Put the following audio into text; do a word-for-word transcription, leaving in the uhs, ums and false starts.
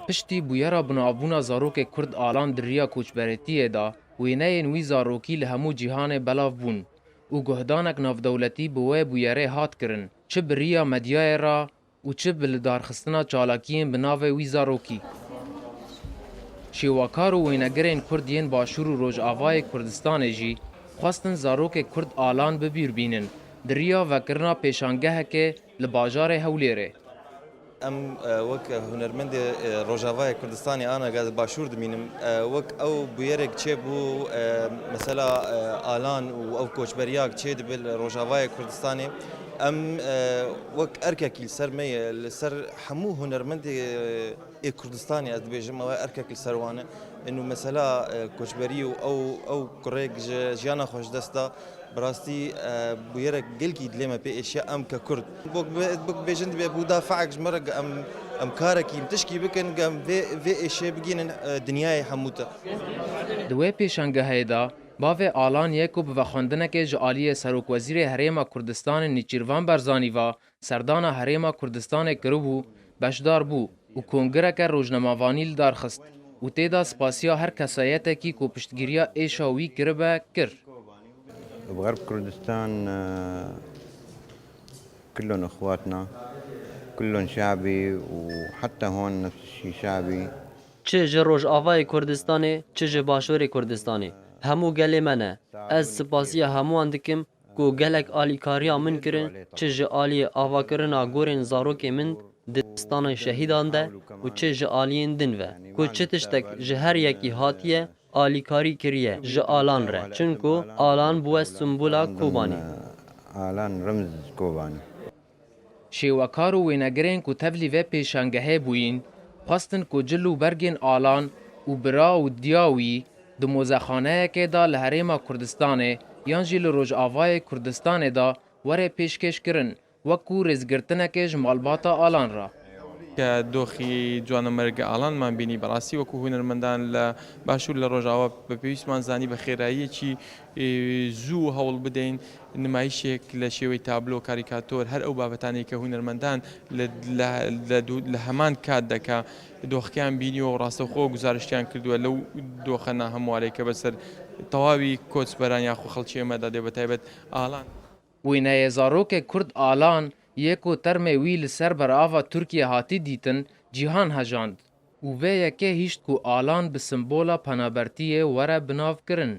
Piştî bûyera binavbûna zarokê Kurd Alan di riya koçberetiyê de, wêneyên wî zarokî li hemû cîhanê belav bûn û guhdanek navdewletî bi wê bûyerê hat kirin, çi bi riya medyayê re û çi bi lidarxistina çalakiyên bi navê wî zarokî. Şêwekar û wênegirên Kurd yên Başûr û Rojavayê Kurdistanê jî xwestin zarokê Kurd Alan bi bîr bînin, di riya vekirina pêşangehekê li bajarê Hewlêrê. Em, e, wek hunermendê, e, Rojavayê Kurdistanê, ana gaz Başûr dimînim. E, wek ew bûyerek çêbû, e, mesela, e, Alan û ew koçberiyak çê dibe li Rojavayê Kurdistanê. Em, e, wek erkekî li ser me ye, li ser hemû hunermendê, e, ê Kurdistanê ez dibêjim, ew erkek li ser wan e. Ino mesela, e, koçberî û ew, ew kurêk ji jiyana xwe ji dest da. Bi rastî, e, bûyerek gelkî dilê me pê êşiya em ke Kurd. Bok bi-, bok bêjin dibê bû dafeek ji me re em, em karekî, em tişkî bikin, em vê, vê êşê bigînin, e, dinyayê hemû te. Di wê pêşangehê de, bavê Alan yê ku bi vexwendinekê ji aliyê Serokwezîrê Herêma Kurdistanê Nêçîrvan Barzanî ve serdana Herêma Kurdistanê kiribû, beşdar bû û kongreke rojnamevanî li dar xist û tê de spasiya her kesayetekî ku piştgiriya êşa wî kiribe, kir. بغرب كردستان، آه، كلهم إخواتنا، كلهم شعبي، وحتى هون نفس الشي شعبي. Çi ji Rojavayê Kurdistanê, çi ji Başûrê Kurdistanê, hemû gelê me ne. Ez spasiya hemûwan dikim ku gelek alîkariya min kirin, çi ji aliyê avakirina gorên zarokê min di dibistana şehîdan de û çi ji aliyên din ve, ku çi tiştek ji her yekî hatiye, alîkarî kiriye ji Alan re, çunku Alan bûye simbola Kobanî. Alan remz Kobanî. Şêwekar û wênegirên ku tevlî vê pêşangehê bûyîn, xwestin ku cil û bergên Alan û bira û diya wî di mozexaneyekê de li Herêma Kurdistanê yan jî li Rojavayê Kurdistanê de were pêşkêşkirin, wekû rêzgirtinekê ji malbata Alan re. کە دۆخی جوانەمەرگە ئالانمان بینی، بەڕاستی وەکو هونەرمەندان لە باشوور لە ڕۆژاوا بە پێویستمان زانی بە خێراییەکی، ئێ، زوو هەوڵ بدەین نمایشێک لە شێوەی تابلۆ، کاریکاتۆر، هەر ئەو بابەتانەی کە هونەرمەندان لە، لە، لە دوو، لە هەمان کات دەکا دۆخەکەیان بینیوە و ڕاستەوخۆ گزارشتیان کردووە لەو دۆخە ناهەموارەی کە بەسەر تەواوی کۆچبەران یاخو خەڵکی ئێمەدا دێ، بە تایبەت ئالان. Wêneyê zarokê Kurd Alan yê ku termê wî li ser berava Tirkiye hatî dîtin, cîhan hejand û vê yekê hişt ku Alan bi simbola penabertiyê were binavkirin.